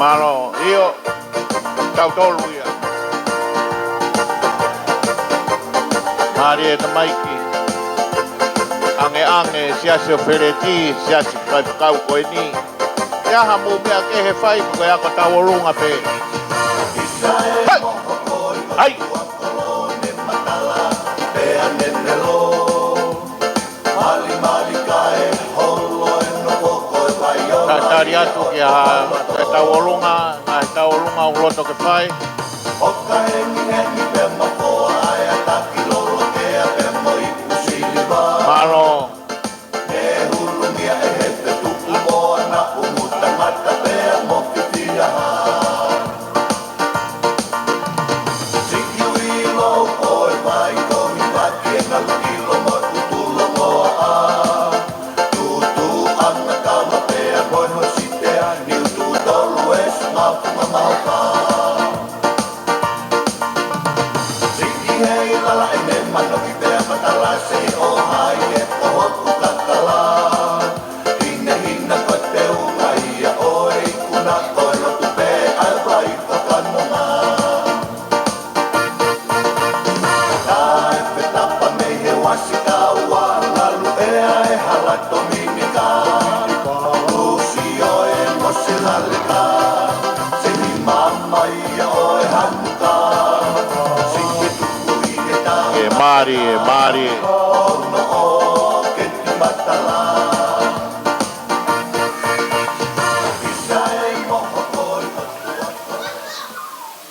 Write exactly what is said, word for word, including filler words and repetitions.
Mālō, ʻio, tautolu ia. Mālie tamaiki. Angeange, siasi ʻo Feleti, siasi faifekau ko eni. ʻI ai ha mou meʻa kehe fai, ko e ako tauolunga pē. Hai! Hai! Ka tali atu ki ha, e tauolunga, ngaahi tauolunga ʻoku loto ke fai. Mālō. E mālie, e mālie.